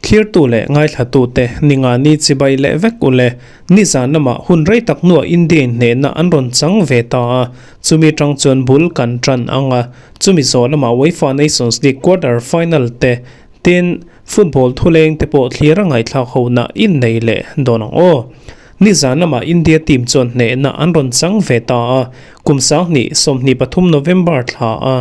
Thlirtu leh ngaithlatute Ningani chibai leh vek u le. Nizan lamah hun rei tak hnuah India in hnehna an rawn chang ve ta a, chumi tang chuan bul kan tan ang a. Chumi zawh lamah UEFA Nations League quarter final te tin football thuleng te pawh thlir a ngaihthlak hona innei leh dawn ang aw. Nizan lamah India team chuan hnehna an rawn chang ve ta a, kum 20 23 November thla a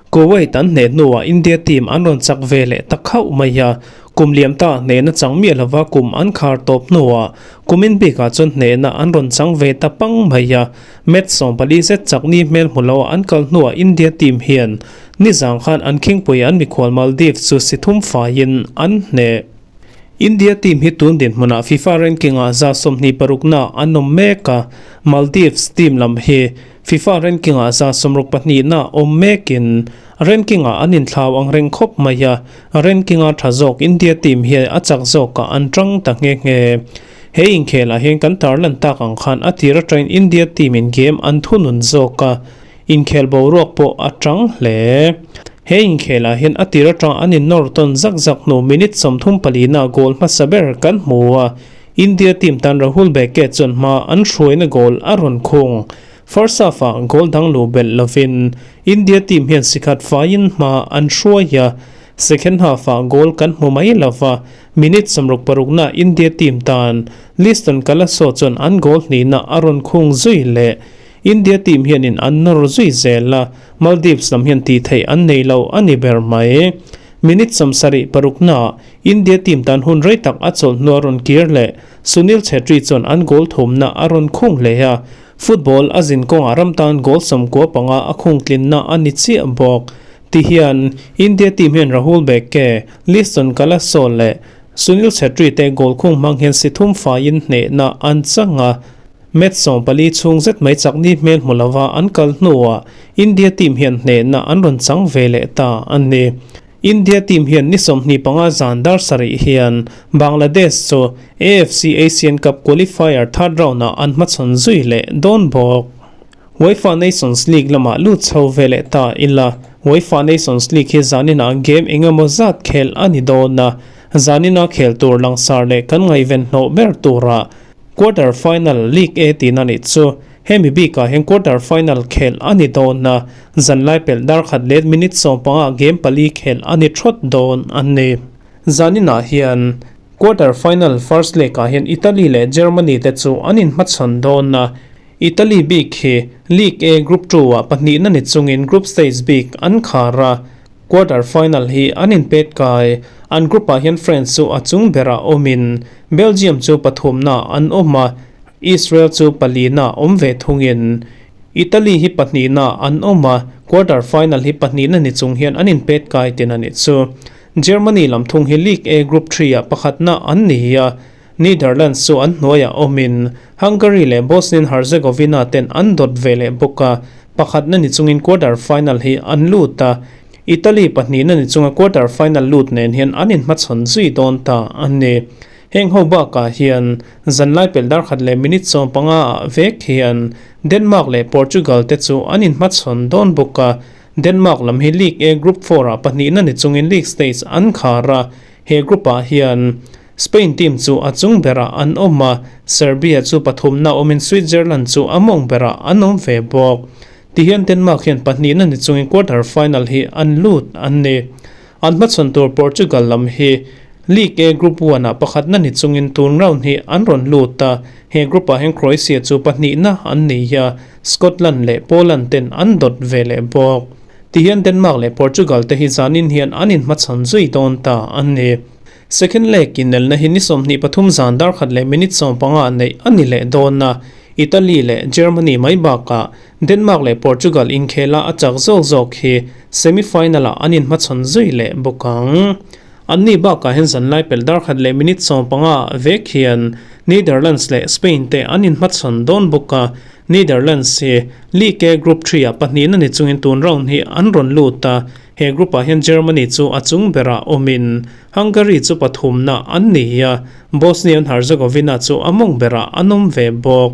Kuwait an hneh hnuah India team an rawn chak ve leh ta khauh mai a, kum liam ta hnehna chang miah lova kum an khar tawp hnuah kumin bikah chuan hnehna an rawn chang ve ta pang mai a, match 14 zet chak ni hmel hmu loa an kal hnuah India team hian nizang khan an khingpui an mikhual Maldives chu si thum faiin an hneh. India team hi tun dinhmunah FIFA ranking-ah 26 na an awm mek a, Maldives team lam hi FIFA ranking-ah 62 na awm mekin ranking-ah an inthlau ang reng khawp mai a, ranking-a tha zawk India team hi a chak zawkah an tang ta nghe nghe. He inkhelah hian kan tarlan tak ang khan a tir atangin India team-in game an thunun zawk a, Inkhel boruak pawh a tang hle. He inkhelah hian a tir atang an innawr tawn zak zak hnu minute 34 na goal hmasa ber kan hmu a, India team tan Rahul Beke chuan hma an hruaina goal a rawn khung. First half-ah goal dang luh belh lovin India team hian sikhat faiin hma an hruai a, second half-ah goal kan hmu mai lova, minute 66 na India team tan Liston Colaco chuan an goal hnihna a rawn khung zui leh. India team hianin an nawr zui zel a, Maldives lam hian tih theih an nei lo a ni ber mai. Minute 76 naah India team tan hun rei tak a chawlh hnu a rawn kir leh Sunil Chhetri chuan an goal thumna a rawn khung hle a, football a zin kawngah ram tan goal 95 a khung tlinna a ni chiah bawk. Tihian India team hian Rahul Beke, Liston Colaco leh Sunil Chhetri te goal khung hmang hian si thum faiin hnehna an chang a. Match 14 chhung zet mai chak ni hmel hmu lova an kal hnuah India team hian hnehna an rawn chang ve leh ta a ni. India team hian ni 25 zan dar sarih hian Bangladesh chu AFC Asian Cup qualifier third round-ah an hmachhawn zui leh dawn bawk. UEFA Nations League lamah lut chho ve leh ta ila, UEFA Nations League hi zaninah game eng emaw zat khel a ni dawn a, zanina khel tur langsar leh kan ngaihven hnawh ber turah Quarter final League A tihna nih chu hemi bikah hian quarter final khelh a ni dawn a, zanlai pelh dar khat let minute 15 game pali khelh a ni thawt dawn a ni. Zaninah hian quarter final first leg ah hian Italy leh Germany te chu an inhmachhawn dawn a, Italy bik hi League A Group 2 ah pahnihna ni chungin group stage bik an khar a, Quarter final hi an inpet kai. An group ah hian France chu a chung berah awmin Belgium chu pathumna an awm a, Israel chu palina awm ve thungin Italy hi pahnihna an awm a, quarter final hi pahnihna ni chung hian an inpet kai tin a nih chu. Germany lam thung hi League A Group 3 ah pakhatna an ni a, Netherlands chu an hnuaiah awmin Hungary leh Bosnian Herzegovina ten an dawt ve leh bawk a, pakhatna ni chungin quarter final hi an lut a, Italy pahnihna ni chunga quarter final lut nen hian an inhmachhawn zui dawn ta a ni. Heng ho bakah hian zanlai pelh dar khat leh minute 15 ah vek hian Denmark leh Portugal te chu an inhmachhawn dawn bawk a, Denmark lam hi League A Group 4 ah pahnihna ni chungin league stage an khar a, he group ah hian Spain team chu a chung berah an awm a, Serbia chu pathumna awmin Switzerland chu a mawng berah an awm ve bawk. Tihian Denmark hian pahnihna ni chungin quarter final hi an lut an ni. An hmachhawn tur Portugal lam hi League A Group 1 ah pakhatna ni chungin tun round hi an rawn lut a, he group ah hian Croatia chu pahnihna an ni a, Scotland leh Poland ten an dawt ve leh bawk. Tihian Denmark leh Portugal te hi zanin hian an inhmachhawn zui dawn ta an ni. Second leg inelna hi ni 23 zan dar khat leh minute 15 neih a ni leh dawn a, Italy leh Germany mai bakah Denmark leh Portugal inkhela a chak zawk zawk hi semi-final ah an inhmachhawn zui leh bawk ang. An ni bakah hian zanlai pelh dar khat leh minute 15 vek hian Netherlands leh Spain te an inhmachhawn dawn bawk a, Netherlands hi League A Group 3 ah pahnihna ni chungin tun round hi an rawn lut a, he group ah hian Germany chu a chung berah awmin Hungary chu pathumna an ni a, Bosnia and Herzegovina chu a mawng berah an awm ve bawk.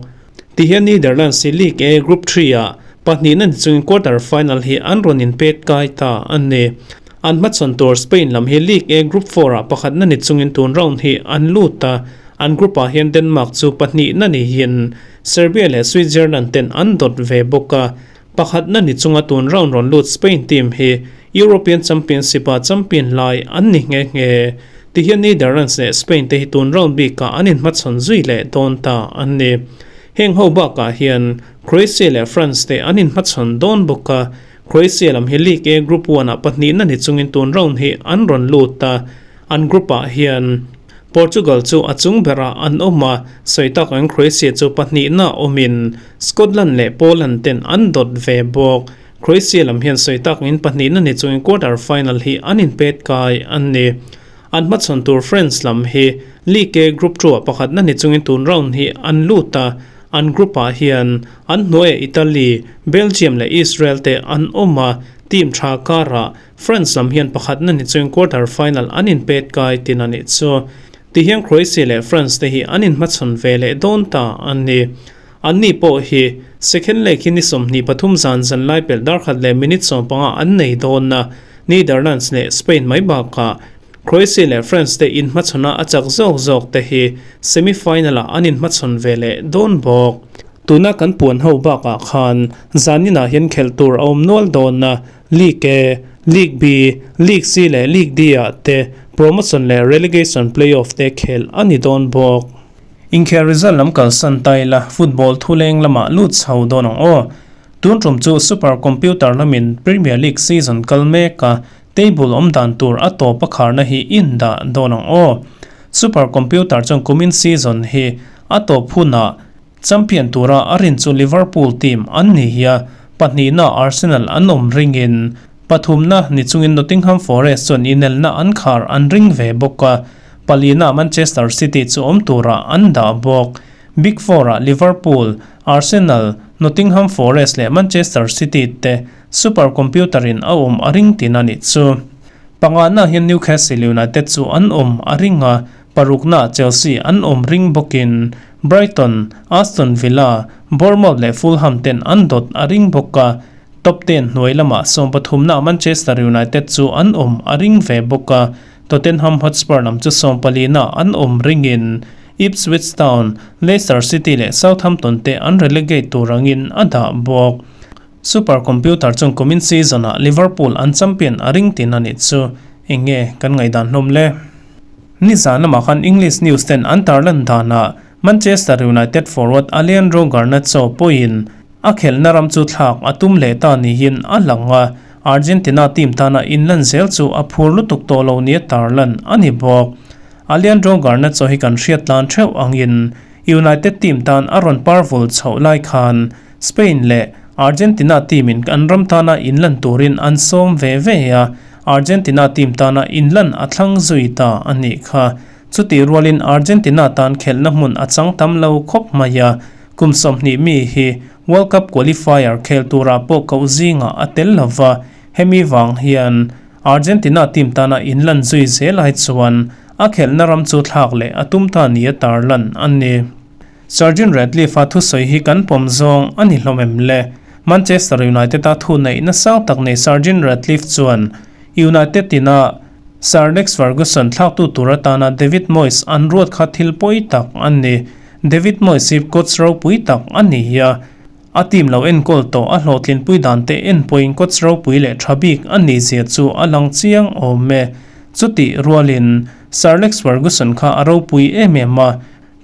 Tihian Netherlands hi League A Group 3 ah pahnihna ni chungin quarter final hi an rawn inpet kai ta a ni. An hmachhawn tur Spain lam hi League A Group Four-ah pakhatna ni chungin tun round hi an lut a, an group-ah hian Denmark chu pahnihna niin Serbia leh Switzerland ten an dawt ve bawk a. Pakhatna ni chunga tun round rawn lut Spain team hi European Championship-a champion lai an ni nghe nghe. Tihian Netherlands leh Spain te hi tun round bikah an inhmachhawn zui leh dawn ta an ni. Heng ho bakah hian Croatia leh France te an inhmachhawn dawn bawk a, Croatia lam hi League A Group One-ah pahnihna ni chungin tun round hi an rawn lut a, an group-ah hian Portugal chu a chung berah an awm a, sawi tak ang Croatia chu pahnihna awmin Scotland leh Poland ten an dawt ve bawk. Croatia lam hian sawi tak angin pahnihna ni chungin quarter final hi an inpet kai an ni. An hmachhawn tur France lam hi League A Group Two-ah pakhatna ni chungin tun round hi an lut a, an group-ah hian an hnuaiah Italy, Belgium leh Israel te an awm a, team tha karah France lam hian pakhatna ni chungin quarter final an inpet kai tin a nih chu. Tihian Croatia leh France te hi an inhmachhawn ve leh dawn ta a ni. Anni pawh hi second leg hi ni 23 zan zan lai pelh darkhat leh minute 15 an nei dawn a, Netherlands leh Spain mai bakah Croatia leh France te inhmachhawna a chak zawk zawk te hi semi final ah an inhmachhawn ve leh dawn bawk. Tuna kan puan ho bakah khan zaninah hian khelh tur a awm nual dawn a, League A, League B, League C leh League D ah te promotion leh relegation play-off te khelh a ni dawn bawk. Inkhel result lam kalsan ta ila football thuleng lamah lut chho dawn ang aw. Tun tum chu super computer lamin Premier League season kal mek a, table awm dan tur a tawp a kharna hi in dah dawn ang aw. Super computer chuan kumin season hi a tawp hunah champion tura a rin chu Liverpool team an ni hi a, pahnihna Arsenal an awm ringin pathumna ni chungin Nottingham Forest chuan inelna an khar an ring ve bawk a, palina Manchester City chu awm turah an dah bawk. Big Four-ah Liverpool, Arsenal, Nottingham Forest leh Manchester City te super computer-in a awm a ring tin a nih chu. Pangana hian Newcastle United chu an awm a ring a, paruknaah Chelsea an awm ring bawkin Brighton, Aston Villa, Bournemouth leh Fulham ten an dawt a ring bawk a, top ten hnuai lamah sawmpathumnaah Manchester United chu an awm a ring ve bawk a, Tottenham Hotspur lam chu sawmpalina an awm ringin Ipswich Town, Leicester City leh Southampton te an relegate tur angin a dah bawk. Super computer chuan kumin season-ah Liverpool an champion a ring tin a nih chu eng nge kan ngaihdan hlawm le? Nizan lamah khan English news ten an tarlan danah Manchester United forward Alejandro Garnacho pawhin A khelhna ram chu thlak a tum leh ta niin a lang a, Argentina team tana inlan zel chu a phur lutuk tawh lo nia tarlan a ni bawk. Alejandro Garnacho hi kan hriat tlan theuh angin United team tan a rawn par vul chhoh lai khan Spain leh Argentina team in an ram tana inlan turin an sawm ve ve a, Argentina team tana inlan a thlang zui ta a nih kha. Chutih rualin Argentina tan khelhna hmun a chang tam lo khawp mai a, Kum 20 mi hi World Cup qualifier khel turah pawh koh zingah a tel lo va, hemi vang hian Argentina team tana inlan zui zel ai chuan a khelhna ram chu thlak leh a tum ta nia tarlan a ni. Sir Jim Ratcliffe-a thusawi hi kan pawm zawng a ni hlawm em le? Manchester United-a thu neihna sang tak nei Sir Jim Ratcliffe chuan United ina Sir Alex Ferguson thlaktu tur atana David Moyes an ruat kha thil pawi tak a ni. David Moyes hi coach ropui tak a ni hi a, a team lo enkawl tawh a hlawhtlinpui dan te en pawhin coach ropui leh tha bik a nih zia chu a lang chiang awm e. Chutih rualin Sir Alex Ferguson kha a ropui em em a,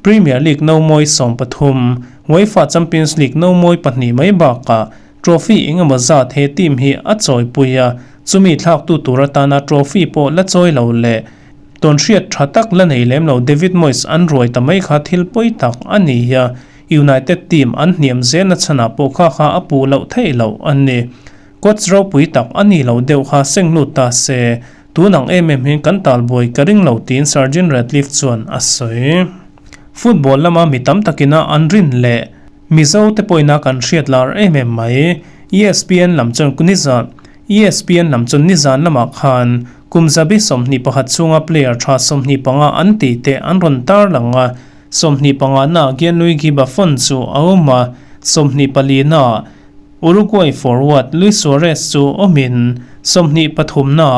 Premier League no mawi 13, UEFA Champions League no mawi pahnih mai bakah trophy engemaw zat he team hi a chawipui a, chumi thlaktu tur atana trophy pawh la chawi lo leh Tawnhriat tha tak la nei lem lo David Moyes an ruai ta mai kha thil pawi tak a ni a, United team an hniam zelna chhanah pawh kha kha a puh loh theih loh a ni. Coach ropui tak a ni lo deuh kha seng lut ta se, tun ang em em hian kan talbuai ka ring lo tiin Sir Jim Ratcliffe chuan a sawi. Football lama mi tam takina an rin leh Mizo te pawhina kan hriat lar em em mai. ESPN lam chuan nizan ESPN lam chuan nizan lamah khan kum zabi 21 chhunga player tha 25 an tih te an rawn tar lang a, 25 na Gianluigi Buffon chu a awm a, 24 na Uruguay forward Luis Suarez chu awmin 23 na.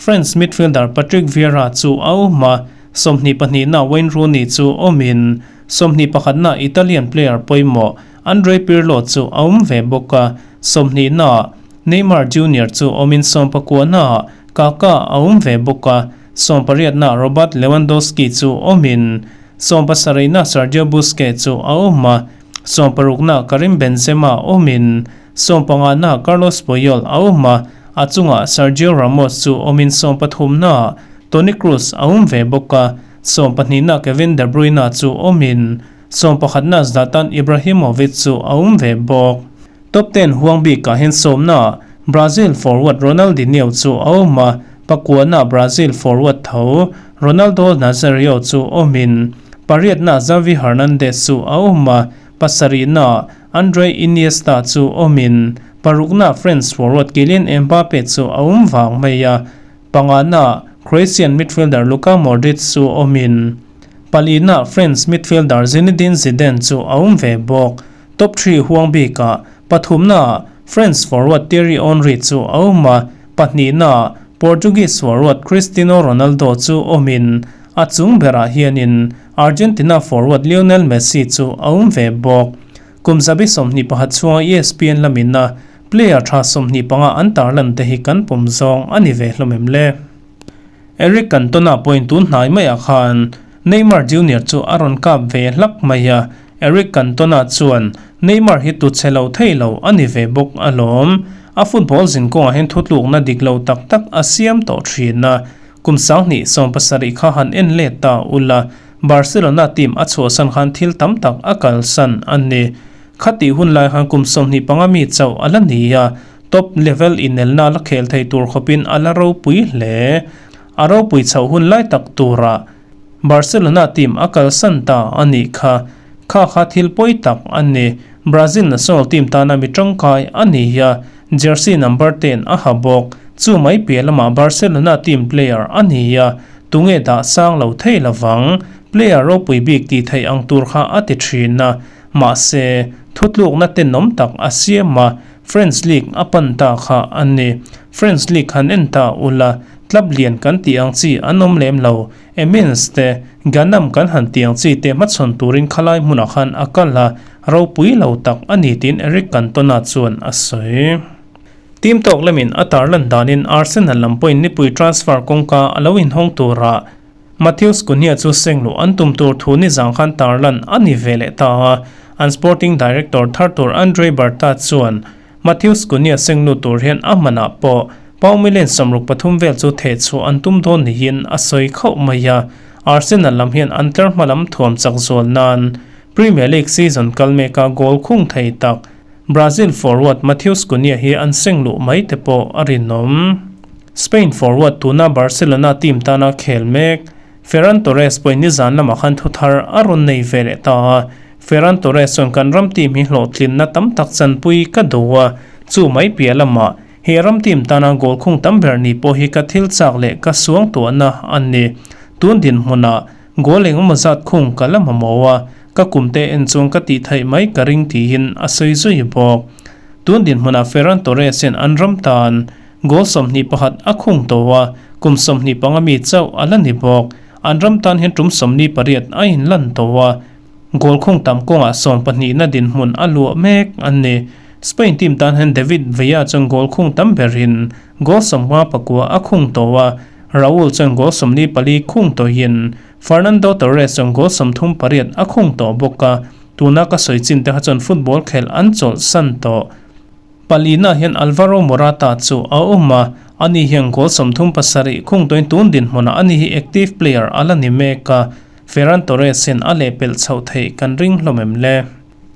France midfielder Patrick Vieira chu a awm a, 22 naah Wayne Rooney chu awmin 21 naah Italian player pawimawh Andre Pirlo chu a awm ve bawk a, 20 naah Neymar Junior chu awmin 19 naah Kaka a awm ve bawk a, 18 naah Robert Lewandowski chu awmin 70 naah Sergio Busquets chu a awm a, 60 naah Karim Benzema awmin 15 naah Carlos Puyol a awm a, a chungah Sergio Ramos chu awmin 13 naah Toni Kroos a awm ve bawk a, 12 naah Kevin De Bruyne chu awmin 11 naah Zlatan Ibrahimovic chu a awm ve bawk. Top 10 huang bikah hian 10 naah Brazil forward Ronaldinho chu a awm a, 9 naah Brazil forward tho Ronaldo Nazario chu awmin 8 naah Xavi Hernandez chu a awm a, 7 naah Andre Iniesta chu awmin 6 naah France forward Kylian Mbappe chu a awm vang mai a, 5 naah Croatian midfielder Luka Modric chu awmin 4 naah France midfielder Zinedine Zidane chu a awm ve bawk. Top 3 huang bikah 3 naah France forward Thierry Henry chu a awm a, 2 naah Portuguese forward Cristiano Ronaldo chu awmin a chung berah hianin Argentina forward Lionel Messi chu a awm ve bawk. Kum 21 chhunga ESPN lamina player tha 25 an tarlan te hi kan pawm zawng a ni ve hlawm em le? Eric Cantona pawhin tun hnai maiah khan Neymar Junior chu a rawn kap ve hlak mai a, Eric Cantona chuan Neymar hi tu che lo thei lo a ni ve bawk alawm. A football zin kawngah hian thutlukna dik lo tak tak a siam tawh thin a. Kum 2017 kha han en let ta ula, Barcelona team a chhuahsan khan thil tam tak a kalsan a ni. Khati hun lai khan kum 25 mi chauh a la ni a, top level inelna la khel thei tur khawpin a la ropui hle. A ropui chhoh hun lai tak turah Barcelona team a kalsan ta a nih kha. Kha kha thil pawi tak a ni. Brazil national team tana mi tangkai a ni a, jersey number 10 a ha bawk. Chu mai piah lamah Barcelona team player a ni a, tunge dah sang lo thei lovang. Player ropui bik tih theih ang tur kha a ti thin a, mahse thutlukna tenawm tak a siam a, French League a pan ta kha a ni. French League han en ta ula, club lian kan tih ang chi an awm lem lo. Amiens te, Ganam kan han tih ang chi te hmachhawn turin khalai hmunah khan a kal a, ropui lo tak a ni tiin Eric Cantona chuan a sawi. Team tawk lamin a tarlan danin Arsenal lam pawhin nipui transfer kawngka a lo inhawng turah Matheus Cunha chu sengluh an tum tur thu nizang khan tarlan a ni ve leh ta a, an sporting director thar tur Andre Berta chuan Matheus Cunha senglu tur hian a hmanah pawh pound million 63 vel chu theh chhuah an tum dawn niin a sawi khauh mai a, Arsenal lam hian an tlar hma lam thuam chak zual nan Premier League season kal meka goal khung thei tak Brazil forward Matheus Cunha hi an sengluh mai te pawh a rinawm. Spain forward tuna Barcelona team tana khel mek Ferran Torres pawhin nizan lamah khan thu thar a rawn nei ve leh ta a, Ferran Torres chuan kan ram team hi hlawhtlinna tam tak chanpui ka duh a, chu mai piah lamah he ram team tana goal khung tam ber ni pawh hi ka thil chak leh ka suang tuahna a ni. Tun dinhmunah goal engemaw zat khung ka la mamawh a, ka kum te en chuan ka tih theih mai ka ring tiin a sawi zui bawk. Tun dinhmunah Ferran Torres hian an ram tan goal 21 a khung tawh a, kum 25 mi chauh a la ni bawk. An ram tan hian tum 48 a inlan tawh a, goal khung tam kawngah 12 na dinhmun a luah mek a ni. Spain team tan hian David Villa chuan goal khung tam berin goal 59 a khung tawh a, Raul chuan goal 44 khung tawhin Fernando Torres chuan goal 38 a khung tawh bawk a, tuna ka sawi chin te kha chuan football khel an chawlh san tawh. 4 naah hian Alvaro Morata chu a awm a, ani hian goal 37 khung tawhin tun dinhmunah ani hi active player a la ni mek a, Ferran Torres hian a lehpelh chhoh theih kan ring hlawm em le?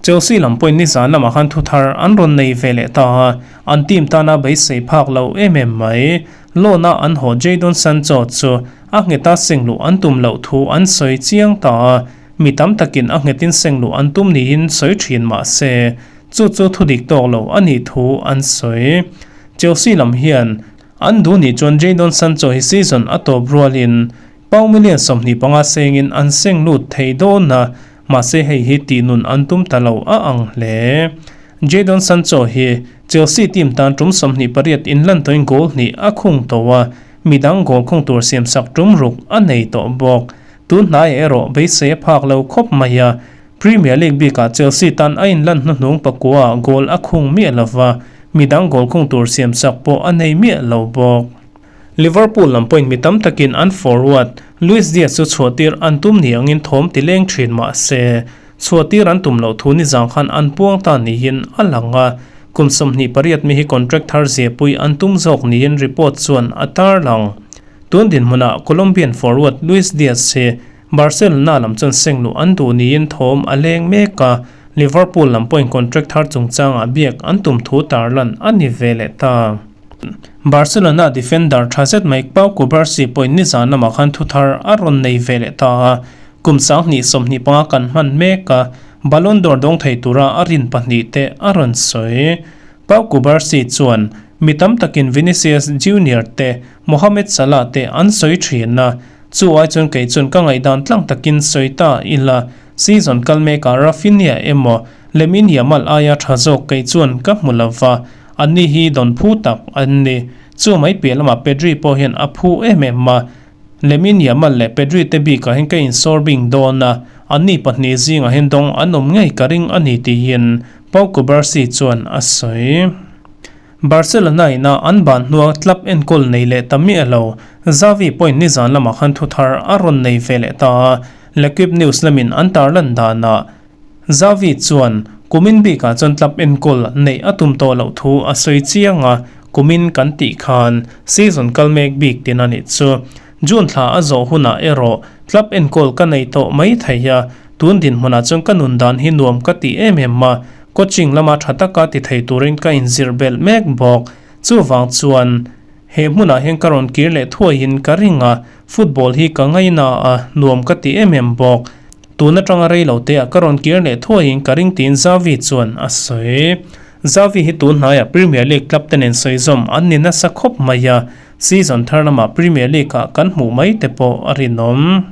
Chelsea lam pawhin nizan lamah khan thu thar an rawn nei ve leh ta a, an team tana beisei phak lo em em mai. Loan-a an haw Jadon Sancho chu a ngheta sengluh an tum loh thu an sawi chiang ta a, mi tam takin a nghetin sengluh an tum niin sawi thin mah se, chu chu thu dik tawk lo a nih thu an sawi. Chelsea lam hian an duh nih chuan Jadon Sancho hi season a tawp rualin pound million 25 sengin an seng lut thei dawn a, mahse hei hi tih nun an tum ta lo a ang hle. Jadon Sancho hi Chelsea team tan tum 28 inlan tawhin goal hnih a khung tawh a, midang goal khung tur siamsak tum ruk a nei tawh bawk. Tun hnaiah erawh beisei a phak lo khawp mai a, Premier League bikah Chelsea tan a inlan hnuhnung pakua goal a khung miah lo va, midang goal khung tur siamsak pawh a nei miah lo bawk. Liverpool lam pawhin mi tam takin an forward Luis Diaz chu chhuahtir an tum ni angin thawm ti leng thin mah se, chhuahtir an tum loh thu nizang khan an puang ta niin a lang a, kum 28 mi hi contract thar ziapui an tum zawk niin report chuan a tarlang. Tun dinhmunah Colombian forward Luis Diaz hi Barcelona lam chuan seng luh an duh niin thawm a leng mek a, Liverpool lam pawhin contract thar chungchangah biak an tum thu tarlan a ni ve leh ta. Barcelona defender tha zet mai Pau Cubarsi pawhin nizan lamah khan thu thar a rawn nei ve leh ta a, kum 2025 kan hman mek a, Ballon d'Or dawng thei tura a rin pahnihte a rawn sawi. Pau Cubarsi chuan mi tam takin Vinicius Junior te, Mohamed Salah te an sawi thin a, chu ai chuan kei chuan ka ngaihdan tlang takin sawi ta ila, season kal mekah Raphinha emaw Lamine Yamal aia tha zawk kei chuan ka hmu lova, Anni hi dawn phu tak an ni. Chu mai piah lamah Pedri pawh hian a phu em em a. Lamine Yamal leh Pedri te bikah hian ka insawr bing dawn a, anni pahnih zingah hian dawng an awm ngei ka ring a ni tiin Pau Cubarsi chuan a sawi. Barcelona ina an ban hnua club enkawl nei leh ta miah lo. Xavi pawhin nizan lamah khan thu thar a rawn nei ve leh ta a, L'Equipe News lamin an tarlan danah Xavi chuan kumin bikah chuan club enkawl neih a tum tawh loh thu a sawi chiang a, kumin kan tih khan season kal mek bik tin a nih chu. June thla a zawh hunah erawh club enkawl ka nei tawh mai thei a, tun dinhmunah chuan ka nun dan hi nuam ka ti em em a, coaching lama tha taka ti thei turin ka inzir belh mek bawk. Chuvang chuan he hmunah hian ka rawn kir leh thuaiin ka ring a, football hi ka ngaina a, nuam ka ti em em bawk. Tun atanga rei lo te ah ka rawn kir leh thuaiin ka ring tiin Xavi chuan a sawi. Xavi hi tun hnaiah Premier League club te nen sawi zawm an ni nasa khawp mai a, season thar lamah Premier League ah kan hmuh mai te pawh a rinawm.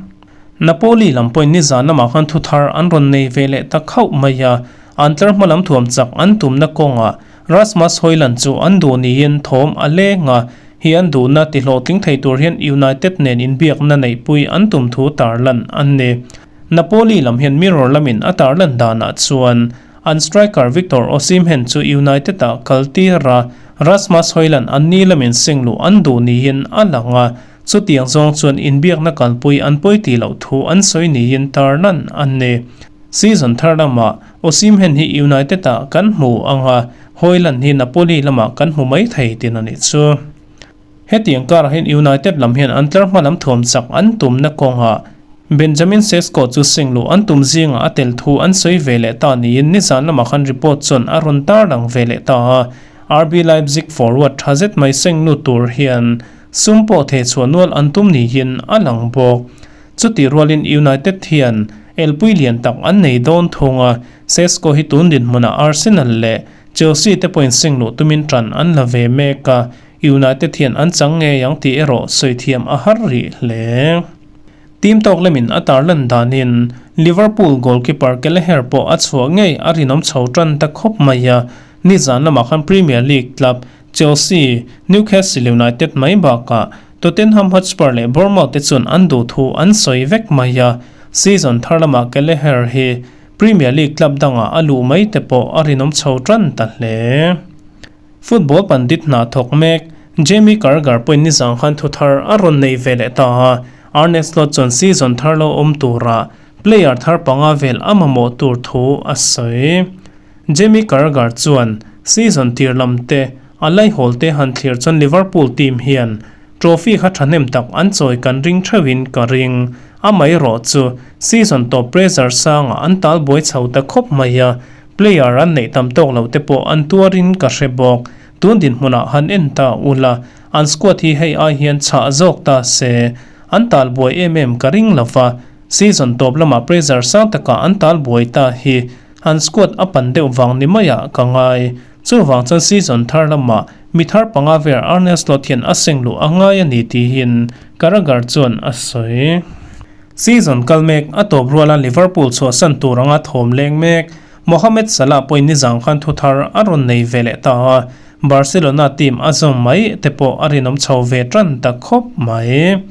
Napoli lam pawhin nizan lamah khan thu thar an rawn nei ve leh ta khauh mai a, an tlar hma lam thuam chak an tumna kawngah Rasmus Hojlund chu an duh niin thawm a leng a, hi an duhna ti hlawhtling thei tur hian United nen inbiakna neihpui an tum thu tarlan an ni. Napoli lam hian Mirror lamin a tarlan danah chuan an striker Victor Osimhen chu United-ah kal tir a, Rasmus Hojlund an ni lamin seng luh an duh niin a lang a, chutiang zawng chuan inbiakna kalpui an pawi tih loh thu an sawi niin tarlan an ni. Season thar lamah Osimhen hi United-ah kan hmu ang a, Hojlund hi Napoli lamah kan hmu mai thei tin a nih chu. Hetiang karah hian United lam hian an tlar hma lam thuam chak an tumna kawngah Benjamin Sesko chu seng luh an tum zingah a tel thu an sawi ve leh ta niin nizan lamah khan report chuan a rawn tarlang ve leh ta a. RB Leipzig forward tha zet mai seng nu tur hian sum pawh theh chhuah nual an tum niin a lang bawk. Chutih rualin United hian elpui lian tak an nei dawn thung a, Sesko hi tun dinhmunah Arsenal leh Chelsea te pawhin seng luh tumin tan an la ve mek a, United hian an chang ngei ang tih erawh sawi thiam a har rih hle. Team tawk lemin a tarlan danin Liverpool goalkeeper Kelleher pawh a chhuah ngei a rinawm chho tan ta khawp mai a, nizan lamah khan Premier League club Chelsea, Newcastle United mai bakah Tottenham Hotspur leh Bournemouth te chuan an duh thu an sawi vek mai a, season thar lamah Kelleher hi Premier League club dangah a luh mai te pawh a rinawm chho tan ta hle. Football pandit hna thawk mek Jamie Carragher pawhin nizang khan thu thar a rawn nei ve leh ta a, Arne Slot chuan season thar lo awm tura player thar panga vel a mamawh tur thu a sawi. Jamie Carragher chuan season tir lam te a laihawl te han thlir chuan Liverpool team hian trophy kha thahnem tak an chawi kan ring theuhin ka ring. Amaherawh chu season tawp pressure sangah an tal buai chho ta khawp mai a, player an neih tam tawk loh te pawh an tuarin ka hre bawk. Tun dinhmunah han en ta ula, an squad hi hei ai hian chhah zawk ta se, an tal buai em em ka ring lova, season tawp lamah pressure sang takah an tal buai ta hi An squad a pan deuh vang ni maiah ka ngai. Chuvang chuan season thar lamah mi thar panga vel Arne Slot hian a seng luh a ngai a ni tihin Carragher chuan a sawi. Season kal mek a tawp ruala Liverpool chhuahsan tur anga thawm leng mek Mohamed Salah pawhin nizang khan thu thar a rawn nei ve leh ta a. Barcelona team a zawm mai te pawh a rinawm chho ve tan ta khawp mai.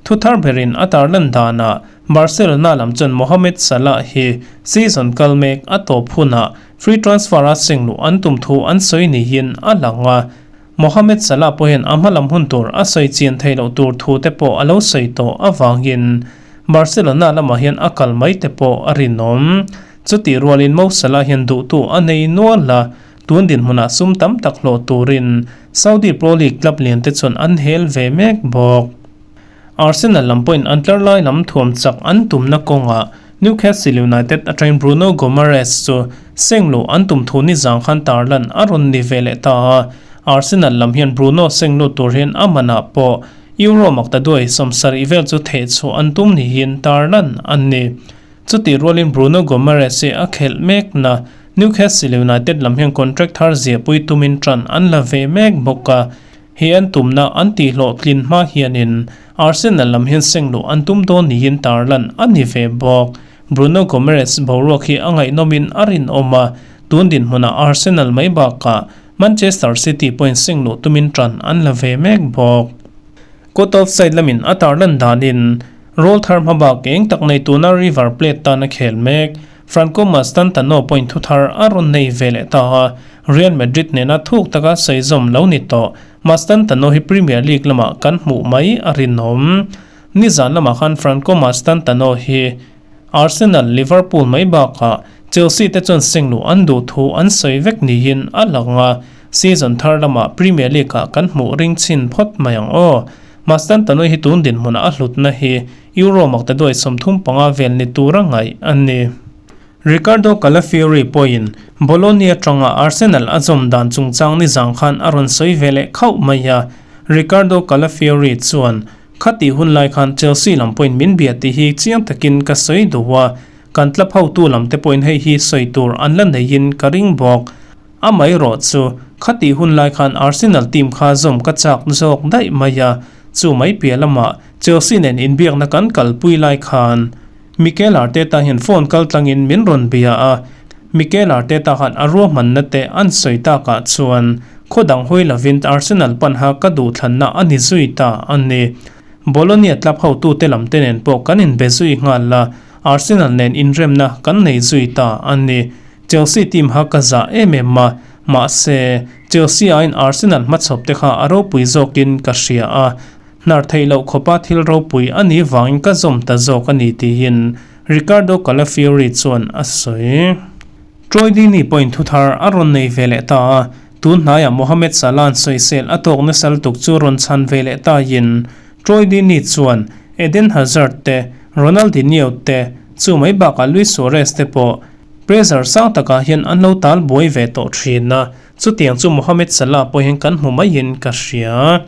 Thu thar berin a tarlan danah Barcelona lam chuan Mohamed Salah hi season kal mek a tawp hunah free transfer a seng luh an tum thu an sawi niin a lang a. Mohamed Salah pawh hian a hma lam hun tur a sawi chian theih loh tur thu te pawh a lo sawi tawh avangin Barcelona lamah hian a kal mai te pawh a rinawm. Chutih rualin Mo Salah hian duhtu a nei nual a, tun dinhmunah sum tam tak hlawh turin Saudi Pro League club lian te chuan an hel ve mek bawk. Arsenal lam pawhin an tlar lai lam thuam chak an tumna kawngah Newcastle United atangin Bruno Guimaraes chu seng luh an tum thu ni zang khan tarlan a rawn ni ve leh ta a, Arsenal lam hian Bruno seng lut tur hian a manah pawh Euro maktaduai 70 vel chu theh chhuah an tum niin tarlan an ni. Chutih rualin Bruno Guimaraes hi a khelh mekna Newcastle United lam hian contract thar ziahpui tumin tan an la ve mek bawk a, he an tumna an tihhlawhtlin hma hianin Arsenal lam hian seng luh an tum dawn niin tarlan a ni ve bawk. Bruno Guimaraes boruak hi a ngaihnawmin a rinawm a, tun dinhmunah Arsenal mai bakah Manchester City pawhin seng luh tumin tan an la ve mek bawk. Court of side lamin a tarlan danin Roll thar hma bak eng tak nei tuna River Plate tan a khel mek. Franco Mastantano pawhin thu thar a rawn nei ve leh ta a, Real Madrid nena thuk taka sawi zawm lo ni tawh. Mastantano hi Premier League lamah kan hmuh mai a rinawm. Nizan lamah khan Franco Mastantano hi Arsenal, Liverpool mai bakah Chelsea te chuan seng luh an duh thu an sawi vek niin a lang a, season thar lamah Premier League ah kan hmuh ring chhin phawt mai ang aw. Mastantano hi tun dinhmunah a hlutna hi Euro maktaduai 35 vel ni tura ngaih a ni. Riccardo Calafiori pawhin Bologna atanga Arsenal a zawm dan chungchang ni zang khan a rawn sawi ve leh khauh mai a. Riccardo Calafiori chuan, Khatih hun lai khan Chelsea lam pawhin min bia tih hi chiang takin ka sawi duh a, kan club hotu lam te pawhin hei hi sawi tur an la neiin ka ring bawk. Amaherawh chu, khatih hun lai khan Arsenal team kha zawm ka chak zawk daih mai a, chu mai piah lamah Chelsea nen inbiakna kan kalpui lai khan Mikel Arteta hian phone kal tlangin min rawn bia a, Mikel Arteta khan a ruahmanna te an sawi takah chuan khaw dang hawi lovin Arsenal panha ka duhthlanna a ni zui ta a ni. Bologna club hotute lam te nen pawh kan inbe zui nghal a, Arsenal nen inremna kan nei zui ta a ni. Chelsea team ha ka zah em em a, mahse Chelsea aiin Arsenal hmachhawp te kha a ropui zawkin ka hria a, hnar theih loh khawpa thil ropui a nih vangin ka zawm ta zawk a ni tiin Riccardo Calafiori chuan a sawi. Troy Deeney pawhin thu thar a rawn nei ve leh ta a, tun hnaiah Mohamed Salah-a'n sawisel a tawk nasa lutuk chu rawn chhan ve leh taiin Troy Deeney chuan Eden Hazard te, Ronaldinho te, chu mai bakah Luis Suarez te pawh Pressure sang takah hian an lo tal buai ve tawh thin a, chutiang chu Mohamed Salah pawh hian kan hmu maiin ka hria.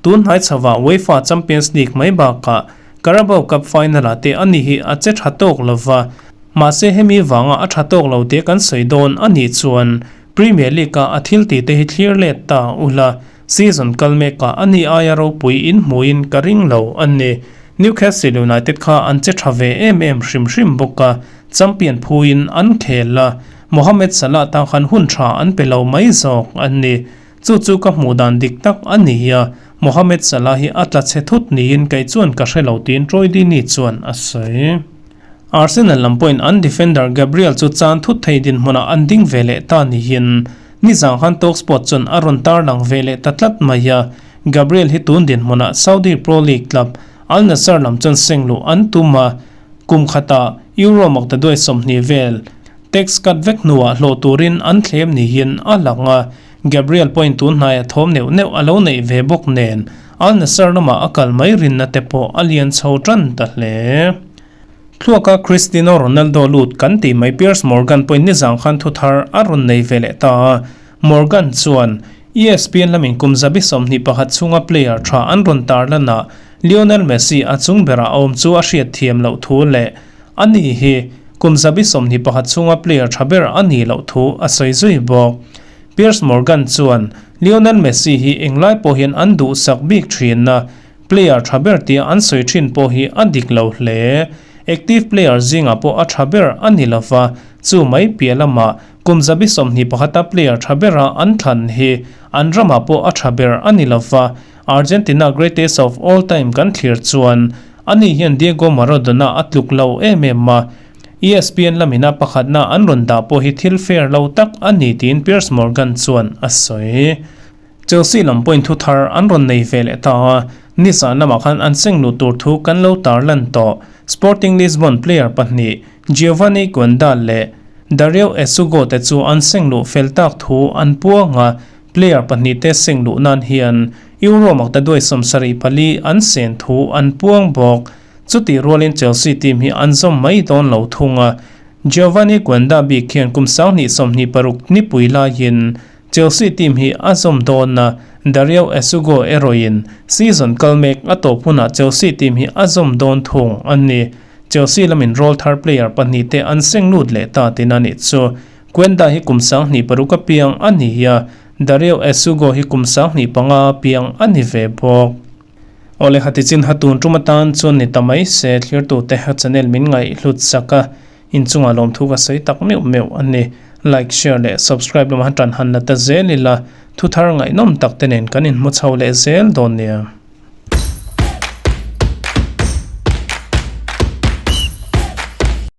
Tun hnai chhovah UEFA Champions League mai bakah Carabao Cup final-ah te ani hi a che tha tawk lo va, mahse hemi vanga a tha tawk lo tih kan sawi dawn a nih chuan Premier League-a a thil tih te hi thlir let ta ula, season kal mekah ani aia ropui inhmuhin ka ring lo a ni. Newcastle United kha an che tha ve em em hrim hrim bawk a, Champion phuin an khel a, Mohamed Salah tan khan hun tha an pe lo mai zawk a ni. Chu chu ka hmuh dan dik tak a ni a, Mohamed Salah hi a tla chhe thut niin kei chuan ka hre lo tiin Troy Deeney chuan a sawi. Arsenal lam pawhin an defender Gabriel chu chan thut thei dinhmunah an ding ve leh ta niin nizang khan Talksport chuan a rawn tarlang ve leh ta tlat mai a, Gabriel hi tun dinhmunah Saudi Pro League club Al Nassr lam chuan seng luh an tum a, Kum khatah Euro maktaduai 20 vel tax cut vek hnuah hlawh turin an thlem niin a lang a, Gabriel pawhin tun hnaiah thawm neuh neuh a lo neih ve bawk nen Al Nassr lamah a kal mai rinna te pawh a lian chho tan ta hle. Thluaka Cristiano Ronaldo lut kan tih mai Piers Morgan pawhin nizang khan thu thar a rawn nei ve leh ta a, Morgan chuan ESPN lamin kum 21 chhunga player tha an rawn tarlanah Lionel Messi a chung berah a awm chu a hriat thiam loh thu leh a ni hi kum 21 chhunga player tha ber a nih loh thu a sawi zui bawk. Piers Morgan chuan Lionel Messi hi englai pawh hian an duhsak bik thin a, player tha ber tia an sawi thin pawh hi a dik lo hle. Active player zingah pawh a tha ber a ni lo va, chu mai piah lamah kum zabi sawmhnih pakhata player tha bera an thlan hi an ramah pawh a tha ber a ni lo va. Argentina greatest of all time kan thlir chuan ani hian Diego Maradona a tluk lo em em a, ESPN lamina pakhatna an rawn dah pawh hi thil fair lo tak a ni tiin Piers Morgan chuan a sawi. Chelsea lam pawhin thu thar an rawn nei ve leh ta a, nizan lamah khan an seng luh tur thu kan lo tarlan tawh. Sporting Lisbon player pahnih Giovanni Quenda leh Dario Essugo te chu an seng luh fel tak thu an puang a, player pahnih te seng luh nan hian Euro maktaduai 74 an sen thu an puang bawk. Chutih rualin Chelsea team hi an zawm mai dawn lo thung a, Giovanni Quenda bik hian kum 2026 nipui laiin Chelsea team hi a zawm dawn a, Dario Essugo erawhin season kal mek a tawp hunah Chelsea team hi a zawm dawn thung a ni. Chelsea lamin rawl thar player pahnih te an seng lut leh ta tin a nih chu. Quenda hi kum 26 a piang a ni a, Dario Essugo hi kum 25 a piang a ni ve bawk. Awle hati chin ha tun tum atan chuan ni ta mai se thlirtute a channel min ngaihhlut sak a, inchungah lawmthu ka sawi tak meuh meuh a ni. Like, share leh subscribe lamah tan han la ta zel ila, thuthar ngaihnawm tak te nen kan inhmu chho leh zel dawn nia.